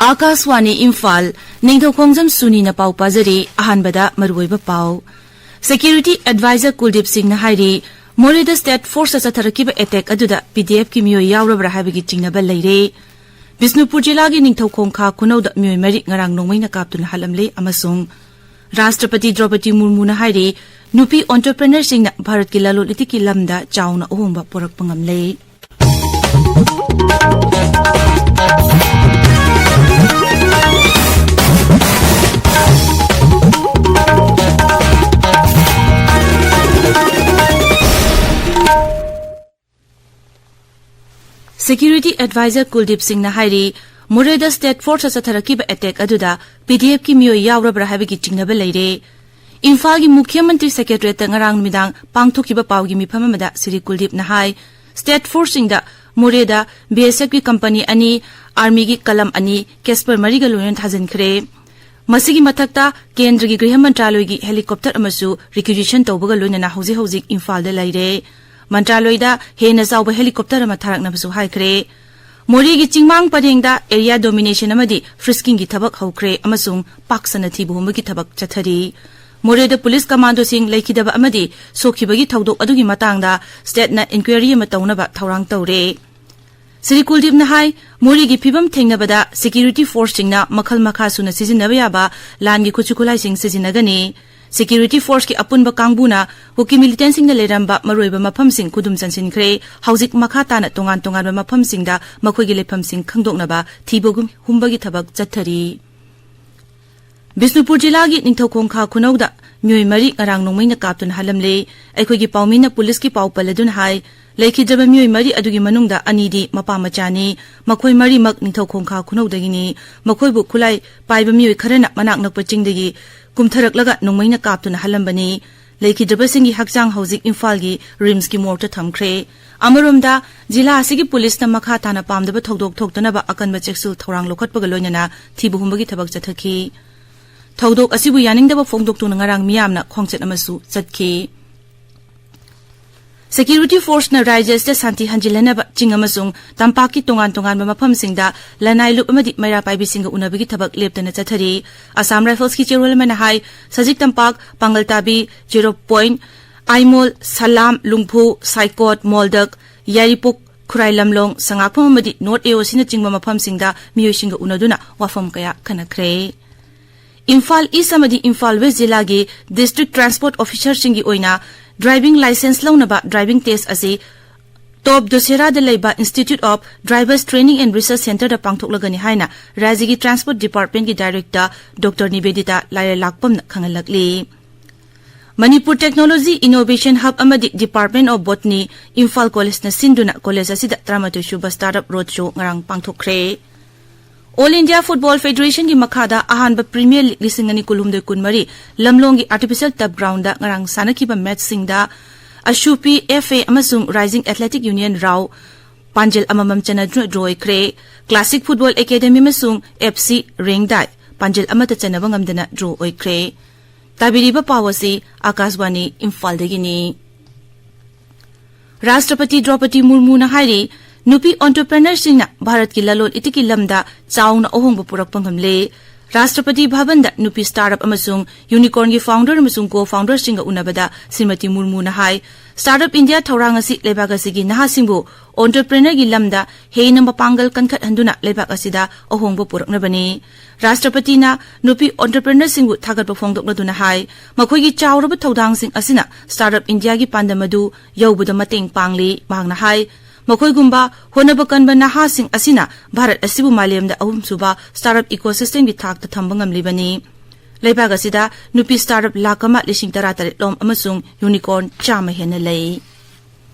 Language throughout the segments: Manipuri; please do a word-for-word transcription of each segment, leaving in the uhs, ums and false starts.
ꯑꯥꯀꯥꯁꯋꯥꯅꯤ ꯏꯝꯐꯥꯜ, ꯅꯤꯡꯊꯧꯈꯣꯡꯖꯝ ꯁꯨꯅꯤꯅ ꯄꯥꯎ ꯄꯥꯖꯔꯤ꯫ ꯑꯍꯥꯟꯕꯗ ꯃꯔꯨꯑꯣꯏꯕ ꯄꯥꯎ꯫ Security Advisor ꯀꯨꯜꯗꯤꯞ ꯁꯤꯡꯅ ꯍꯥꯏꯔꯤ, ꯃꯣꯔꯦꯗ State Force ꯆꯠꯊꯔꯛꯈꯤꯕ attack ꯑꯗꯨꯗ P D F ꯀꯤ ꯃꯤꯑꯣꯏ ꯌꯥꯎꯔꯕ꯭ꯔꯥ ꯍꯥꯏꯕꯒꯤ ꯆꯤꯡꯅꯕ ꯂꯩꯔꯦ꯫ ꯕꯤꯁꯅꯨꯄꯨꯔ ꯖꯤꯂꯥꯒꯤ ꯅꯤꯡꯊꯧꯈꯣꯡꯈꯥ ꯈꯨꯅꯧꯗ ꯃꯤꯑꯣꯏ ꯃꯔꯤ ꯉꯔꯥꯡ ꯅꯣꯡꯃꯩꯅ ꯀꯥꯞꯇꯨꯅ ꯍꯥꯠꯂꯝꯂꯦ ꯑꯃꯁꯨꯡ ꯔꯥꯁꯇ꯭ꯔꯄꯇꯤ ꯗ꯭ꯔꯧꯄꯗꯤ ꯃꯨꯔꯃꯨꯅ ꯍꯥꯏꯔꯤ, ꯅꯨꯄꯤ entrepreneur ꯁꯤꯡꯅ ꯚꯥꯔꯠꯀꯤ ꯂꯂꯣꯟ ꯏꯇꯤꯛꯀꯤ ꯂꯝꯗ ꯆꯥꯎꯅ ꯑꯍꯣꯡꯕ ꯄꯨꯔꯛꯄ ꯉꯝꯂꯦ꯫ Security Advisor ꯀꯨꯜꯗꯤꯞ ꯁꯤꯡꯅ ꯍꯥꯏꯔꯤ, ꯃꯣꯔꯦꯗ State Force ꯆꯠꯊꯔꯛꯈꯤꯕ attack ꯑꯗꯨꯗ P D F ꯀꯤ ꯃꯤꯑꯣꯏ ꯌꯥꯎꯔꯕ꯭ꯔꯥ ꯍꯥꯏꯕꯒꯤ ꯆꯤꯡꯅꯕ ꯂꯩꯔꯦ꯫ ꯏꯝꯐꯥꯜꯒꯤ ꯃꯨꯈ꯭ꯌ ꯃꯟꯇ꯭ꯔꯤ Secretariat ꯇ ꯉꯔꯥꯡ ꯅꯨꯃꯤꯗꯥꯡ ꯄꯥꯡꯊꯣꯛꯈꯤꯕ ꯄꯥꯎꯒꯤ ꯃꯤꯐꯝ ꯑꯃꯗ ꯁ꯭ꯔꯤ ꯀꯨꯜꯗꯤꯞꯅ ꯍꯥꯏ, State Force ꯁꯤꯡꯗ ꯃꯣꯔꯦꯗ B S F ꯀꯤ company ꯑꯅꯤ, Army ꯒꯤ column ꯑꯅꯤ, Casper ꯃꯔꯤꯒ ꯂꯣꯏꯅꯅ ꯊꯥꯖꯤꯟꯈ꯭ꯔꯦ꯫ ꯃꯁꯤꯒꯤ ꯃꯊꯛꯇ ꯀꯦꯟꯗ꯭ꯔꯒꯤ ꯒ꯭ꯔꯤꯍ ꯃꯟꯇ꯭ꯔꯥꯂꯣꯏꯒꯤ helicopter ꯑꯃꯁꯨ requisition ꯇꯧꯕꯒ ꯂꯣꯏꯅꯅ ꯍꯧꯖꯤꯛ ꯍꯧꯖꯤꯛ ꯏꯝꯐꯥꯜꯗ ꯂꯩꯔꯦ꯫ ꯃꯟꯇ꯭ꯔꯥꯂꯣꯏꯗ ꯍꯦꯟꯅ ꯆꯥꯎꯕ helicopter ꯑꯃ ꯊꯥꯔꯛꯅꯕꯁꯨ ꯍꯥꯏꯈ꯭ꯔꯦ꯫ ꯃꯣꯔꯦꯒꯤ ꯆꯤꯡꯃꯥꯡ ꯄꯔꯦꯡꯗ area domination ꯑꯃꯗꯤ frisking ꯒꯤ ꯊꯕꯛ ꯍꯧꯈ꯭ꯔꯦ ꯑꯃꯁꯨꯡ ꯄꯥꯛ ꯁꯟꯅ ꯊꯤꯕ ꯍꯨꯝꯕꯒꯤ ꯊꯕꯛ ꯆꯠꯊꯔꯤ꯫ ꯃꯣꯔꯦꯗ police commando ꯁꯤꯡ ꯂꯩꯈꯤꯗꯕ ꯑꯃꯗꯤ ꯁꯣꯛꯈꯤꯕꯒꯤ ꯊꯧꯗꯣꯛ ꯑꯗꯨꯒꯤ ꯃꯇꯥꯡꯗ state ꯅ inquiry ꯑꯃ ꯇꯧꯅꯕ ꯊꯧꯔꯥꯡ ꯇꯧꯔꯦ꯫ ꯁ꯭ꯔꯤ ꯀꯨꯜꯗꯤꯞꯅ ꯍꯥꯏ, ꯃꯣꯔꯦꯒꯤ ꯐꯤꯕꯝ ꯊꯦꯡꯅꯕꯗ security force ꯁꯤꯡꯅ ꯃꯈꯜ ꯃꯈꯥ ꯁꯨꯅ ꯁꯤꯖꯤꯟꯅꯕ ꯌꯥꯕ ꯂꯥꯟꯒꯤ ꯈꯨꯠꯁꯨ ꯈꯨꯠꯂꯥꯏꯁꯤꯡ ꯁꯤꯖꯤꯟꯅꯒꯅꯤ꯫ Security force ꯀꯤ ꯑꯄꯨꯟꯕ ꯀꯥꯡꯕꯨꯅ ꯀꯨꯀꯤ militant ꯁꯤꯡꯅ ꯂꯩꯔꯝꯕ ꯃꯔꯨꯑꯣꯏꯕ ꯃꯐꯝꯁꯤꯡ ꯈꯨꯗꯨꯝ ꯆꯟꯁꯤꯟꯈ꯭ꯔꯦ꯫ ꯍꯧꯖꯤꯛ ꯃꯈꯥ ꯇꯥꯅ ꯇꯣꯉꯥꯟ ꯇꯣꯉꯥꯟꯕ ꯃꯐꯝꯁꯤꯡꯗ ꯃꯈꯣꯏꯒꯤ ꯂꯩꯐꯝꯁꯤꯡ ꯈꯪꯗꯣꯛꯅꯕ ꯊꯤꯕ ꯍꯨꯝꯕꯒꯤ ꯊꯕꯛ ꯆꯠꯊꯔꯤ꯫ ꯕꯤꯁꯅꯨꯄꯨꯔ ꯖꯤꯂꯥꯒꯤ ꯅꯤꯡꯊꯧꯈꯣꯡꯈꯥ ꯈꯨꯅꯧꯗ ꯃꯤꯑꯣꯏ ꯃꯔꯤ ꯉꯔꯥꯡ ꯅꯣꯡꯃꯩꯅ ꯀꯥꯞꯇꯨꯅ ꯍꯥꯠꯂꯝꯂꯦ꯫ ꯑꯩꯈꯣꯏꯒꯤ ꯄꯥꯎꯃꯤꯅ police ꯀꯤ ꯄꯥꯎ ꯄꯜꯂꯗꯨꯅ ꯍꯥꯏ, ꯂꯩꯈꯤꯗ꯭ꯔꯕ ꯃꯤꯑꯣꯏ ꯃꯔꯤ ꯑꯗꯨꯒꯤ ꯃꯅꯨꯡꯗ ꯑꯅꯤꯗꯤ ꯃꯄꯥ ꯃꯆꯥꯅꯤ꯫ ꯃꯈꯣꯏ ꯃꯔꯤꯃꯛ ꯅꯤꯡꯊꯧꯈꯣꯡꯈꯥ ꯈꯨꯅꯧꯗꯒꯤꯅꯤ꯫ ꯃꯈꯣꯏꯕꯨ ꯈꯨꯠꯂꯥꯏ ꯄꯥꯏꯕ ꯃꯤꯑꯣꯏ ꯈꯔꯅ ꯃꯅꯥꯛ ꯅꯛꯄ ꯆꯤꯡꯗꯒꯤ ꯀꯨꯝꯊꯔꯛꯂꯒ ꯅꯣꯡꯃꯩꯅ ꯀꯥꯞꯇꯨꯅ ꯍꯥꯠꯂꯝꯕꯅꯤ꯫ ꯂꯩꯈꯤꯗ꯭ꯔꯕꯁꯤꯡꯒꯤ ꯍꯛꯆꯥꯡ ꯍꯧꯖꯤꯛ ꯏꯝꯐꯥꯜꯒꯤ RIMS ꯀꯤ morgue ꯇ ꯊꯝꯈ꯭ꯔꯦ꯫ ꯑꯃꯔꯣꯝꯗ, ꯖꯤꯂꯥ ꯑꯁꯤꯒꯤ police ꯅ ꯃꯈꯥ ꯇꯥꯅ ꯄꯥꯝꯗꯕ ꯊꯧꯗꯣꯛ ꯊꯣꯛꯇꯅꯕ ꯑꯀꯟꯕ ꯆꯦꯛꯁꯤꯜ ꯊꯧꯔꯥꯡ ꯂꯧꯈꯠꯄꯒ ꯂꯣꯏꯅꯅ ꯊꯤꯕ ꯍꯨꯝꯕꯒꯤ ꯊꯕꯛ ꯆꯠꯊꯈꯤ꯫ ꯊꯧꯗꯣꯛ ꯑꯁꯤꯕꯨ ꯌꯥꯅꯤꯡꯗꯕ ꯐꯣꯡꯗꯣꯛꯇꯨꯅ ꯉꯔꯥꯡ ꯃꯤꯌꯥꯝꯅ ꯈꯣꯡꯆꯠ ꯑꯃꯁꯨ ꯆꯠꯈꯤ꯫ Security Forceꯅ ꯔꯥꯖ꯭ꯌ ꯑꯁꯤꯗ ꯁꯥꯟꯇꯤ ꯍꯟꯖꯤꯜꯍꯟꯅꯕ ꯆꯤꯡ ꯑꯃꯁꯨꯡ ꯇꯝꯄꯥꯛꯀꯤ ꯇꯣꯉꯥꯟ ꯇꯣꯉꯥꯟꯕ ꯃꯐꯝꯁꯤꯡꯗ ꯂꯅꯥꯏ ꯂꯨꯞ ꯑꯃꯗꯤ ꯃꯩꯔꯥ ꯄꯥꯏꯕꯤꯁꯤꯡꯒ ꯎꯅꯕꯒꯤ ꯊꯕꯛ ꯂꯦꯞꯇꯅ ꯆꯠꯊꯔꯤ꯫ ꯑꯁꯥꯝ ꯔꯥꯏꯐꯜꯁꯀꯤ ꯆꯦꯔꯣꯜ ꯑꯃꯅ ꯍꯥꯏ, ꯁꯖꯤꯛ ꯇꯝꯄꯥꯛ, ꯄꯥꯡꯒꯜꯇꯥꯕꯤ, ꯖꯦꯔꯣ ꯄꯣꯏꯟꯠ, ꯑꯥꯏꯃꯣꯜ, ꯁꯂꯥꯝ, ꯂꯨꯝꯐꯨ, ꯁꯥꯏꯀꯣꯠ, ꯃꯣꯜꯗꯛ, ꯌꯥꯏꯔꯤꯄꯣꯛ, ꯈꯨꯔꯥꯏ ꯂꯝꯂꯣꯡ, ꯁꯉꯥꯛꯐꯝ ꯑꯃꯗꯤ ꯅꯣꯔꯠ ꯑꯦꯑꯣꯁꯤꯅꯆꯤꯡꯕ ꯃꯐꯝꯁꯤꯡꯗ ꯃꯤꯑꯣꯏꯁꯤꯡꯒ ꯎꯅꯗꯨꯅ ꯋꯥꯐꯝ ꯀꯌꯥ ꯈꯟꯅꯈ꯭ꯔꯦ꯫ ꯏꯝꯐꯥꯜ ꯏꯁ ꯑꯃꯗꯤ ꯏꯝꯐꯥꯜ ꯋꯦꯁ ꯖꯤꯂꯥꯒꯤ ꯗꯤꯁꯇ꯭ꯔꯤꯛ ꯇ꯭ꯔꯥꯟꯁꯄꯣꯔꯠ ꯑꯣꯐꯤꯁꯥꯔꯁꯤꯡꯒꯤ ꯑꯣꯏꯅ ꯗ꯭ꯔꯥꯏꯚꯤꯡ ꯂꯥꯏꯁꯦꯟꯁ ꯂꯧꯅꯕ ꯗ꯭ꯔꯥꯏꯚꯤꯡ ꯇꯦꯁ ꯑꯁꯤ ꯇꯣꯞ ꯗꯣꯁꯦꯔꯥꯗ ꯂꯩꯕ Institute of Drivers Training and Research Centreꯗ ꯄꯥꯡꯊꯣꯛꯂꯒꯅꯤ ꯍꯥꯏꯅ ꯔꯥꯖ꯭ꯌꯒꯤ ꯇ꯭ꯔꯥꯟꯁꯄꯣꯔꯠ ꯗꯤꯄꯥꯔꯠꯃꯦꯟꯠꯀꯤ ꯗꯥꯏꯔꯦꯛꯇꯔ ꯗꯣꯛꯇꯔ ꯅꯤꯕꯦꯗꯤꯇꯥ ꯂꯥꯏꯔꯦꯂꯥꯛꯄꯝꯅ ꯈꯪꯍꯜꯂꯛꯂꯤ꯫ ꯃꯅꯤꯄꯨꯔ Technology Innovation Hub ꯑꯃꯗꯤ Department of Botany ꯏꯝꯐꯥꯜ ꯀꯣꯂꯦꯖꯅ ꯁꯤꯟꯗꯨꯅ ꯀꯣꯂꯦꯖ ꯑꯁꯤꯗ ꯇꯔꯥꯃꯥꯊꯣꯏ ꯁꯨꯕ Startup Road Show ꯉꯔꯥꯡ ꯄꯥꯡꯊꯣꯛꯈ꯭ꯔꯦ꯫ All India Football Federationꯒꯤ ꯃꯈꯥꯗ ꯑꯍꯥꯟꯕ Premier League ꯂꯤꯁꯤꯡ ꯑꯅꯤ ꯀꯨꯟꯍꯨꯝꯗꯣꯏ ꯀꯨꯟꯃꯔꯤ ꯂꯝꯂꯣꯡꯒꯤ Artificial Turf Groundꯗ ꯉꯔꯥꯡ ꯁꯥꯟꯅꯈꯤꯕ ꯃꯦꯆꯁꯤꯡꯗ ꯑꯁꯨꯄꯤ F A ꯑꯃꯁꯨꯡ Rising Athletic Union ꯔꯥꯎ ꯄꯥꯟꯖꯜ ꯑꯃꯃꯝ ꯆꯟꯅꯗꯨꯅ ꯗ꯭ꯔꯣ ꯑꯣꯏꯈ꯭ꯔꯦ꯫ Classic Football Academy ꯑꯃꯁꯨꯡ F C ꯔꯦꯡꯗꯥꯏ ꯄꯥꯟꯖꯜ ꯑꯃꯠꯇ ꯆꯟꯅꯕ ꯉꯝꯗꯅ ꯗ꯭ꯔꯣ ꯑꯣꯏꯈ꯭ꯔꯦ꯫ ꯇꯥꯕꯤꯔꯤꯕ ꯄꯥꯎ ꯑꯁꯤ ꯑꯥꯀꯥꯁꯕꯥꯅꯤ ꯏꯝꯐꯥꯜꯗꯒꯤꯅꯤ꯫ ꯔꯥꯁꯇ꯭ꯔꯄꯇꯤ ꯗ꯭ꯔꯧꯄꯗꯤ ꯃꯨꯔꯃꯨꯅ ꯍꯥꯏꯔꯤ, ꯅꯨꯄꯤ ꯑꯣꯟꯇꯔꯄ꯭ꯔꯦꯅꯔꯁꯤꯡꯅ ꯚꯥꯔꯠꯀꯤ ꯂꯂꯣꯟ ꯏꯇꯤꯛꯀꯤ ꯂꯝꯗ ꯆꯥꯎꯅ ꯑꯍꯣꯡꯕ ꯄꯨꯔꯛꯄ ꯉꯝꯂꯦ꯫ ꯔꯥꯁꯇ꯭ꯔꯄꯇꯤ ꯚꯕꯟꯗ ꯅꯨꯄꯤ startup ꯑꯃꯁꯨꯡ ꯌꯨꯅꯤꯀꯣꯔꯟꯒꯤ founder ꯑꯃꯁꯨꯡ co-founderꯁꯤꯡꯒ ꯎꯅꯕꯗ ꯁ꯭ꯔꯤꯃꯇꯤ ꯃꯨꯔꯃꯨꯅ ꯍꯥꯏ, startup India ꯊꯧꯔꯥꯡ ꯑꯁꯤ ꯂꯩꯕꯥꯛ ꯑꯁꯤꯒꯤ ꯅꯍꯥꯁꯤꯡꯕꯨ ꯑꯣꯟꯇꯔꯄ꯭ꯔꯦꯅꯔꯒꯤ ꯂꯝꯗ ꯍꯦꯟꯅ ꯃꯄꯥꯡꯒꯜ ꯀꯟꯈꯠꯍꯟꯗꯨꯅ ꯂꯩꯕꯥꯛ ꯑꯁꯤꯗ ꯑꯍꯣꯡꯕ ꯄꯨꯔꯛꯅꯕꯅꯤ꯫ ꯔꯥꯁꯇ꯭ꯔꯄꯇꯤꯅ ꯅꯨꯄꯤ ꯑꯣꯟꯇꯔꯄ꯭ꯔꯦꯅꯔꯁꯤꯡꯕꯨ ꯊꯥꯒꯠꯄ ꯐꯣꯡꯗꯣꯛꯂꯗꯨꯅ ꯍꯥꯏ, ꯃꯈꯣꯏꯒꯤ ꯆꯥꯎꯔꯕ ꯊꯧꯗꯥꯡꯁꯤꯡ ꯑꯁꯤꯅ startup Indiaꯒꯤ ꯄꯥꯟꯗꯝ ꯑꯗꯨ ꯌꯧꯕꯗ ꯃꯇꯦꯡ ꯄꯥꯡꯂꯤ꯫ ꯃꯍꯥꯛꯅ ꯍꯥꯏ, ꯃꯈꯣꯏꯒꯨꯝꯕ ꯍꯣꯠꯅꯕ ꯀꯟꯕ ꯅꯍꯥꯁꯤꯡ ꯑꯁꯤꯅ ꯚꯥꯔꯠ ꯑꯁꯤꯕꯨ ꯃꯥꯂꯦꯝꯗ ꯑꯍꯨꯝꯁꯨꯕ startup ecosystemꯒꯤ ꯊꯥꯛꯇ ꯊꯝꯕ ꯉꯝꯂꯤꯕꯅꯤ꯫ ꯂꯩꯕꯥꯛ ꯑꯁꯤꯗ ꯅꯨꯄꯤ startup ꯂꯥꯈ ꯑꯃ ꯂꯤꯁꯤꯡ ꯇꯔꯥ ꯇꯔꯦꯠ ꯂꯣꯝ ꯑꯃꯁꯨꯡ ꯌꯨꯅꯤꯀꯣꯔꯟ ꯆꯥꯝꯃ ꯍꯦꯟꯅ ꯂꯩ꯫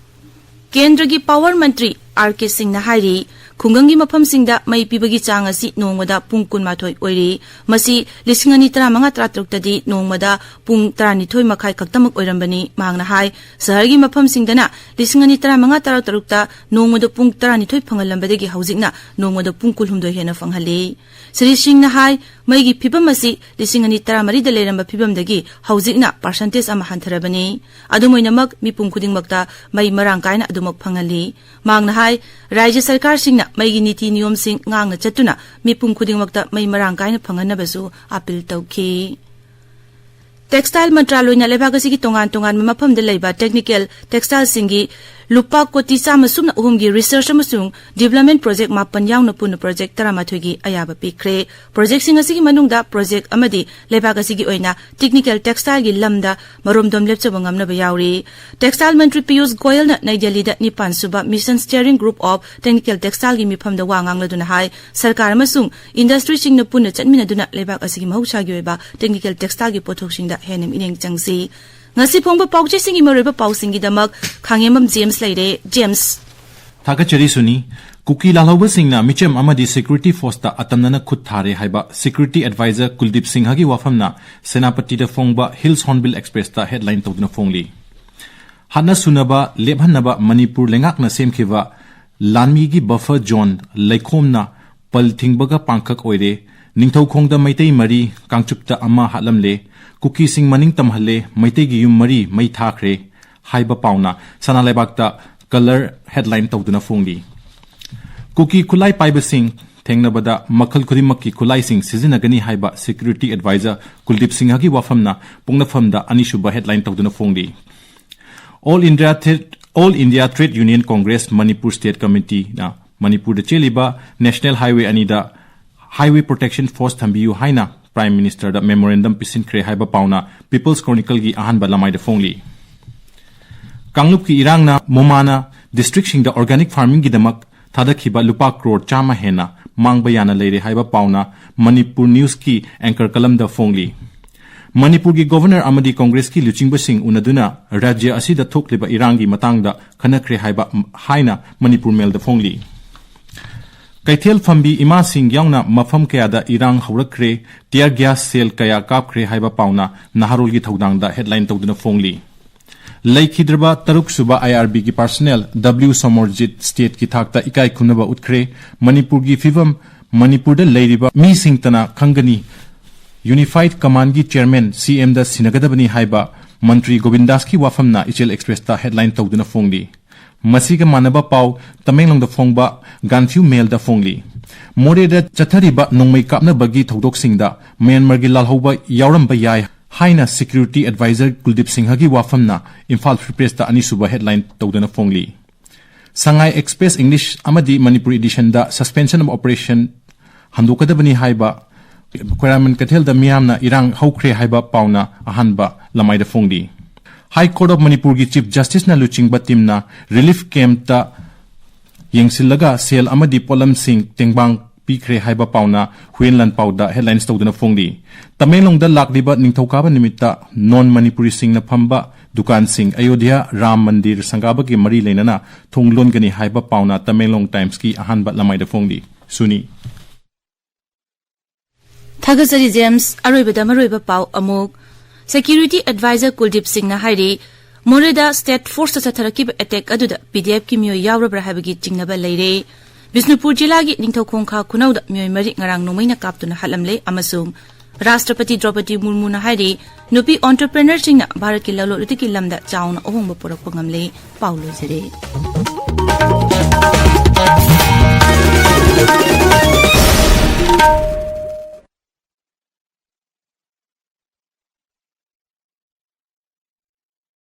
ꯀꯦꯟꯗ꯭ꯔꯒꯤ power ꯃꯟꯇ꯭ꯔꯤ ꯑꯥꯔ ꯀꯦ ꯁꯤꯡꯅ ꯍꯥꯏꯔꯤ, ꯈꯨꯡꯒꯪꯒꯤ ꯃꯐꯝꯁꯤꯡꯗ ꯃꯩ ꯄꯤꯕꯒꯤ ꯆꯥꯡ ꯑꯁꯤ ꯅꯣꯡꯃꯗ ꯄꯨꯡ ꯀꯨꯟꯃꯥꯊꯣꯏ ꯑꯣꯏꯔꯤ꯫ ꯃꯁꯤ ꯂꯤꯁꯤꯡ ꯑꯅꯤ ꯇꯔꯥꯃꯉꯥ ꯇꯔꯥꯇꯔꯨꯛꯇꯗꯤ ꯅꯣꯡꯃꯗ ꯄꯨꯡ ꯇꯔꯥꯅꯤꯊꯣꯏ ꯃꯈꯥꯏ ꯈꯛꯇꯃꯛ ꯑꯣꯏꯔꯝꯕꯅꯤ꯫ ꯃꯍꯥꯛꯅ ꯍꯥꯏ, ꯁꯍꯔꯒꯤ ꯃꯐꯝꯁꯤꯡꯗꯅ ꯂꯤꯁꯤꯡ ꯑꯅꯤ ꯇꯔꯥꯃꯉꯥ ꯇꯔꯥꯇꯔꯨꯛꯇ ꯅꯣꯡꯃꯗ ꯄꯨꯡ ꯇꯔꯥꯅꯤꯊꯣꯏ ꯐꯪꯍꯜꯂꯝꯕꯗꯒꯤ ꯍꯧꯖꯤꯛꯅ ꯅꯣꯡꯃꯗ ꯄꯨꯡ ꯀꯨꯟꯍꯨꯝꯗꯣꯏ ꯍꯦꯟꯅ ꯐꯪꯍꯜꯂꯤ꯫ ꯁ꯭ꯔꯤ ꯁꯤꯡꯅ ꯍꯥꯏ, ꯃꯩꯒꯤ ꯐꯤꯕꯝ ꯑꯁꯤ ꯂꯤꯁꯤꯡ ꯑꯅꯤ ꯇꯔꯥꯃꯔꯤꯗ ꯂꯩꯔꯝꯕ ꯐꯤꯕꯝꯗꯒꯤ ꯍꯧꯖꯤꯛꯅ percentage ꯑꯃ ꯍꯟꯊꯔꯕꯅꯤ꯫ ꯑꯗꯨꯝ ꯑꯣꯏꯅꯃꯛ, ꯃꯤꯄꯨꯝ ꯈꯨꯗꯤꯡꯃꯛꯇ ꯃꯩ ꯃꯔꯥꯡ ꯀꯥꯏꯅ ꯑꯗꯨꯃꯛ ꯐꯪꯍꯜꯂꯤ꯫ ꯃꯍꯥꯛꯅ ꯍꯥꯏ, ꯔꯥꯖ꯭ꯌ ꯁꯔꯀꯥꯔꯁꯤꯡꯅ ꯃꯩꯒꯤ ꯅꯤꯇꯤ ꯅꯤꯌꯣꯝꯁꯤꯡ ꯉꯥꯛꯅ ꯆꯠꯇꯨꯅ ꯃꯤꯄꯨꯝ ꯈꯨꯗꯤꯡꯃꯛꯇ ꯃꯩ ꯃꯔꯥꯡ ꯀꯥꯏꯅ ꯐꯪꯍꯟꯅꯕꯁꯨ appeal ꯇꯧꯈꯤ꯫ Textile ꯃꯟꯇ꯭ꯔꯥꯂꯣꯏꯅ ꯂꯩꯕꯥꯛ ꯑꯁꯤꯒꯤ ꯇꯣꯉꯥꯟ ꯇꯣꯉꯥꯟꯕ ꯃꯐꯝꯗ ꯂꯩꯕ technical textileꯁꯤꯡꯒꯤ ꯂꯨꯄꯥ ꯀꯣꯇꯤ ꯆꯥꯝꯃ ꯁꯨꯞꯅ ꯑꯍꯨꯝꯒꯤ research ꯑꯃꯁꯨꯡ development project ꯃꯥꯄꯟ ꯌꯥꯎꯅ ꯄꯨꯟꯅ project ꯇꯔꯥꯃꯥꯊꯣꯏꯒꯤ ꯑꯌꯥꯕ ꯄꯤꯈ꯭ꯔꯦ꯫ Projectꯁꯤꯡ ꯑꯁꯤꯒꯤ ꯃꯅꯨꯡꯗ project ꯑꯃꯗꯤ ꯂꯩꯕꯥꯛ ꯑꯁꯤꯒꯤ ꯑꯣꯏꯅ technical textileꯒꯤ ꯂꯝꯗ ꯃꯔꯣꯝꯗꯣꯝ ꯂꯦꯞꯆꯕ ꯉꯝꯅꯕ ꯌꯥꯎꯔꯤ꯫ Textile ꯃꯟꯇ꯭ꯔꯤ ꯄꯤꯌꯨꯁ ꯒꯣꯌꯜꯅ ꯅꯩ ꯗꯦꯜꯂꯤꯗ ꯅꯤꯄꯥꯟ ꯁꯨꯕ Mission Steering Group of Technical Textileꯒꯤ ꯃꯤꯐꯝꯗ ꯋꯥ ꯉꯥꯡꯂꯗꯨꯅ ꯍꯥꯏ, ꯁꯔꯀꯥꯔ ꯑꯃꯁꯨꯡ industryꯁꯤꯡꯅ ꯄꯨꯟꯅ ꯆꯠꯃꯤꯟꯅꯗꯨꯅ ꯂꯩꯕꯥꯛ ꯑꯁꯤꯒꯤ ꯃꯍꯧꯁꯥꯒꯤ ꯑꯣꯏꯕ technical textileꯒꯤ ꯄꯣꯠꯊꯣꯛꯁꯤꯡꯗ ꯍꯦꯟꯅ ꯃꯤꯠꯌꯦꯡ ꯆꯪꯁꯤ꯫ ꯉꯁꯤ ꯐꯣꯡꯕ ꯄꯥꯎꯆꯦꯁꯤꯡꯒꯤ ꯃꯔꯨꯑꯣꯏꯕ ꯄꯥꯎꯁꯤꯡꯒꯤꯗꯃꯛ ꯈꯥꯡꯉꯦꯝꯕꯝ ꯖꯦꯝꯁ ꯂꯩꯔꯦ꯫ ꯖꯦꯝꯁ꯫ ꯊꯥꯒꯠꯆꯔꯤ ꯁꯨꯅꯤ꯫ ꯀꯨꯀꯤ ꯂꯥꯜꯍꯧꯕꯁꯤꯡꯅ ꯃꯤꯆꯝ ꯑꯃꯗꯤ security forceꯇ ꯑꯇꯝꯅꯅ ꯈꯨꯠ ꯊꯥꯔꯦ ꯍꯥꯏꯕ security advisor ꯀꯨꯜꯗꯤꯞ ꯁꯤꯡꯍꯒꯤ ꯋꯥꯐꯝꯅ ꯁꯦꯅꯥꯄꯇꯤꯗ ꯐꯣꯡꯕ Hills Hornbill Expressꯇ headline ꯇꯧꯗꯨꯅ ꯐꯣꯡꯂꯤ꯫ ꯍꯥꯠꯅ ꯁꯨꯅꯕ ꯂꯦꯞꯍꯟꯅꯕ ꯃꯅꯤꯄꯨꯔ ꯂꯩꯉꯥꯛꯅ ꯁꯦꯝꯈꯤꯕ ꯂꯥꯟꯃꯤꯒꯤ buffer zone ꯂꯩꯈꯣꯝꯅ ꯄꯜ ꯊꯤꯡꯕꯒ ꯄꯥꯡꯈꯛ ꯑꯣꯏꯔꯦ꯫ ꯅꯤꯡꯊꯧꯈꯣꯡꯗ ꯃꯩꯇꯩ ꯃꯔꯤ, ꯀꯥꯡꯆꯨꯞꯇ ꯑꯃ ꯍꯥꯠꯂꯝꯂꯦ꯫ ꯀꯨꯀꯤꯁꯤꯡ ꯃꯅꯤꯡ ꯇꯝꯍꯜꯂꯦ꯫ ꯃꯩꯇꯩꯒꯤ ꯌꯨꯝ ꯃꯔꯤ ꯃꯩ ꯊꯥꯈ꯭ꯔꯦ ꯍꯥꯏꯕ ꯄꯥꯎꯅ ꯁꯅꯥ ꯂꯩꯕꯥꯛꯇ colour headline ꯇꯧꯗꯨꯅ ꯐꯣꯡꯂꯤ꯫ ꯀꯨꯀꯤ ꯈꯨꯠꯂꯥꯏ ꯄꯥꯏꯕꯁꯤꯡ ꯊꯦꯡꯅꯕꯗ ꯃꯈꯜ ꯈꯨꯗꯤꯡꯃꯛꯀꯤ ꯈꯨꯠꯂꯥꯏꯁꯤꯡ ꯁꯤꯖꯤꯟꯅꯒꯅꯤ ꯍꯥꯏꯕ security advisor ꯀꯨꯜꯗꯤꯞ ꯁꯤꯡꯍꯒꯤ ꯋꯥꯐꯝꯅ ꯄꯣꯛꯅꯐꯝꯗ ꯑꯅꯤꯁꯨꯕ headline ꯇꯧꯗꯨꯅ ꯐꯣꯡꯂꯤ꯫ All India Trade, All India Trade Union Congress Manipur State Committeeꯅ ꯃꯅꯤꯄꯨꯔꯗ ꯆꯦꯜꯂꯤꯕ National Highway ꯑꯅꯤꯗ Highway Protection Force ꯊꯝꯕꯤꯌꯨ ꯍꯥꯏꯅ Prime Ministerꯗ memorandum ꯄꯤꯁꯤꯟꯈ꯭ꯔꯦ ꯍꯥꯏꯕ ꯄꯥꯎꯅ People's Chronicleꯒꯤ ꯑꯍꯥꯟꯕ ꯂꯃꯥꯏꯗ ꯐꯣꯡꯂꯤ꯫ ꯀꯥꯡꯂꯨꯞꯀꯤ ꯏꯔꯥꯡꯅ ꯃꯣꯃꯥꯅ districtꯁꯤꯡꯗ organic farmingꯒꯤꯗꯃꯛ ꯊꯥꯗꯈꯤꯕ ꯂꯨꯄꯥ ꯀ꯭ꯔꯣꯔ ꯆꯥꯝꯃ ꯍꯦꯟꯅ ꯃꯥꯡꯕ ꯌꯥꯅ ꯂꯩꯔꯦ ꯍꯥꯏꯕ ꯄꯥꯎꯅ Manipur Newsꯀꯤ anchor columnꯗ ꯐꯣꯡꯂꯤ꯫ ꯃꯅꯤꯄꯨꯔꯒꯤ Governor ꯑꯃꯗꯤ Congressꯀꯤ ꯂꯨꯆꯤꯡꯕꯁꯤꯡ ꯎꯅꯗꯨꯅ ꯔꯥꯖ꯭ꯌ ꯑꯁꯤꯗ ꯊꯣꯛꯂꯤꯕ ꯏꯔꯥꯡꯒꯤ ꯃꯇꯥꯡꯗ ꯈꯟꯅꯈ꯭ꯔꯦ ꯍꯥꯏꯕ ꯍꯥꯏꯅ Manipur Mailꯗ ꯐꯣꯡꯂꯤ꯫ ꯀꯩꯊꯦꯜ ꯐꯝꯕꯤ ꯏꯃꯥꯁꯤꯡ ꯌꯥꯎꯅ ꯃꯐꯝ ꯀꯌꯥꯗ ꯏꯔꯥꯡ ꯍꯧꯔꯛꯈ꯭ꯔꯦ, tear gas shell ꯀꯌꯥ ꯀꯥꯞꯈ꯭ꯔꯦ ꯍꯥꯏꯕ ꯄꯥꯎꯅ ꯅꯍꯥꯔꯣꯜꯒꯤ ꯊꯧꯗꯥꯡꯗ headline ꯇꯧꯗꯨꯅ ꯐꯣꯡꯂꯤ꯫ ꯂꯩꯈꯤꯗ꯭ꯔꯕ ꯇꯔꯨꯛ ꯁꯨꯕ IRBꯒꯤ personnel W ꯁꯣꯃꯣꯔꯖꯤꯠ stateꯀꯤ ꯊꯥꯛꯇ ꯏꯀꯥꯏ ꯈꯨꯝꯅꯕ ꯎꯠꯈ꯭ꯔꯦ꯫ ꯃꯅꯤꯄꯨꯔꯒꯤ ꯐꯤꯕꯝ ꯃꯅꯤꯄꯨꯔꯗ ꯂꯩꯔꯤꯕ ꯃꯤꯁꯤꯡꯇꯅ ꯈꯪꯒꯅꯤ꯫ Unified Commandꯒꯤ chairman CMꯗ ꯁꯤꯟꯅꯒꯗꯕꯅꯤ ꯍꯥꯏꯕ ꯃꯟꯇ꯭ꯔꯤ ꯒꯣꯕꯤꯟꯗꯥꯁꯀꯤ ꯋꯥꯐꯝꯅ ꯏꯆꯦꯜ Expressꯇ headline ꯇꯧꯗꯨꯅ ꯐꯣꯡꯂꯤ꯫ ꯃꯁꯤꯒ ꯃꯥꯟꯅꯕ ꯄꯥꯎ ꯇꯃꯦꯡꯂꯣꯡꯗ ꯐꯣꯡꯕ ꯒꯥꯟꯐ꯭ꯌꯨ ꯃꯦꯜꯗ ꯐꯣꯡꯂꯤ꯫ ꯃꯣꯔꯦꯗ ꯆꯠꯊꯔꯤꯕ ꯅꯣꯡꯃꯩ ꯀꯥꯞꯅꯕꯒꯤ ꯊꯧꯗꯣꯛꯁꯤꯡꯗ ꯃ꯭ꯌꯥꯟꯃꯥꯔꯒꯤ ꯂꯥꯜꯍꯧꯕ ꯌꯥꯎꯔꯝꯕ ꯌꯥꯏ ꯍꯥꯏꯅ security advisor ꯀꯨꯜꯗꯤꯞ ꯁꯤꯡꯍꯒꯤ ꯋꯥꯐꯝꯅ ꯏꯝꯐꯥꯜ Free Pressꯇ ꯑꯅꯤꯁꯨꯕ headline ꯇꯧꯗꯨꯅ ꯐꯣꯡꯂꯤ꯫ ꯁꯉꯥꯏ Express English ꯑꯃꯗꯤ ꯃꯅꯤꯄꯨꯔꯤ editionꯗ suspension of operation ꯍꯟꯗꯣꯛꯀꯗꯕꯅꯤ ꯍꯥꯏꯕ ꯈ꯭ꯋꯥꯏꯔꯥꯡꯕꯟ ꯀꯩꯊꯦꯜꯗ ꯃꯤꯌꯥꯝꯅ ꯏꯔꯥꯡ ꯍꯧꯈ꯭ꯔꯦ ꯍꯥꯏꯕ ꯄꯥꯎꯅ ꯑꯍꯥꯟꯕ ꯂꯃꯥꯏꯗ ꯐꯣꯡꯂꯤ꯫ High Court of ꯃꯅꯤꯄꯨꯔꯒꯤ Chief Justiceꯅ ꯂꯨꯆꯤꯡꯕ teamꯅ relief campꯇ ꯌꯦꯡꯁꯤꯜꯂꯒ ꯁꯦꯜ ꯑꯃꯗꯤ ꯄꯣꯠꯂꯝꯁꯤꯡ ꯇꯦꯡꯕꯥꯡ ꯄꯤꯈ꯭ꯔꯦ ꯍꯥꯏꯕ ꯄꯥꯎꯅ ꯍꯨꯏꯌꯦꯟ ꯂꯥꯟꯄꯥꯎꯗ headlines ꯇꯧꯗꯨꯅ ꯐꯣꯡꯂꯤ꯫ ꯇꯃꯦꯡꯂꯣꯡꯗ ꯂꯥꯛꯂꯤꯕ ꯅꯤꯡꯊꯧꯀꯥꯕ ꯅꯨꯃꯤꯠꯇ non ꯃꯅꯤꯄꯨꯔꯤꯁꯤꯡꯅ ꯐꯝꯕ ꯗꯨꯀꯥꯟꯁꯤꯡ ꯑꯌꯣꯙ꯭ꯌꯥ ꯔꯥꯝ ꯃꯟꯗꯤꯔ ꯁꯪꯒꯥꯕꯒꯤ ꯃꯔꯤ ꯂꯩꯅꯅ ꯊꯣꯡ ꯂꯣꯟꯒꯅꯤ ꯍꯥꯏꯕ ꯄꯥꯎꯅ ꯇꯃꯦꯡꯂꯣꯡ Timesꯀꯤ ꯑꯍꯥꯟꯕ ꯂꯃꯥꯏꯗ ꯐꯣꯡꯂꯤ꯫ ꯁꯨꯅꯤ꯫ ꯊꯥꯒꯠꯆꯔꯤ ꯖꯦꯝꯁ꯫ ꯑꯔꯣꯏꯕꯗ ꯃꯔꯨꯑꯣꯏꯕ ꯄꯥꯎ ꯑꯃꯨꯛ꯫ Security advisor ꯀꯨꯜꯗꯤꯞ ꯁꯤꯡꯅ ꯍꯥꯏꯔꯤ, ꯃꯣꯔꯦꯗ state forceꯇ ꯆꯠꯊꯔꯛꯈꯤꯕ attack ꯑꯗꯨꯗ PDFꯀꯤ ꯃꯤꯑꯣꯏ ꯌꯥꯎꯔꯕ꯭ꯔꯥ ꯍꯥꯏꯕꯒꯤ ꯆꯤꯡꯅꯕ ꯂꯩꯔꯦ꯫ ꯕꯤꯁꯅꯨꯄꯨꯔ ꯖꯤꯂꯥꯒꯤ ꯅꯤꯡꯊꯧꯈꯣꯡ ꯈꯥ ꯈꯨꯅꯧꯗ ꯃꯤꯑꯣꯏ ꯃꯔꯤ ꯉꯔꯥꯡ ꯅꯣꯡꯃꯩꯅ ꯀꯥꯞꯇꯨꯅ ꯍꯥꯠꯂꯝꯂꯦ ꯑꯃꯁꯨꯡ ꯔꯥꯁꯇ꯭ꯔꯄꯇꯤ ꯗ꯭ꯔꯧꯄꯗꯤ ꯃꯨꯔꯃꯨꯅ ꯍꯥꯏꯔꯤ, ꯅꯨꯄꯤ entrepreneurꯁꯤꯡꯅ ꯚꯥꯔꯠꯀꯤ ꯂꯂꯣꯟ ꯏꯇꯤꯛꯀꯤ ꯂꯝꯗ ꯆꯥꯎꯅ ꯑꯍꯣꯡꯕ ꯄꯨꯔꯛꯄ ꯉꯝꯂꯦ꯫ ꯄꯥꯎ ꯂꯣꯏꯖꯔꯦ꯫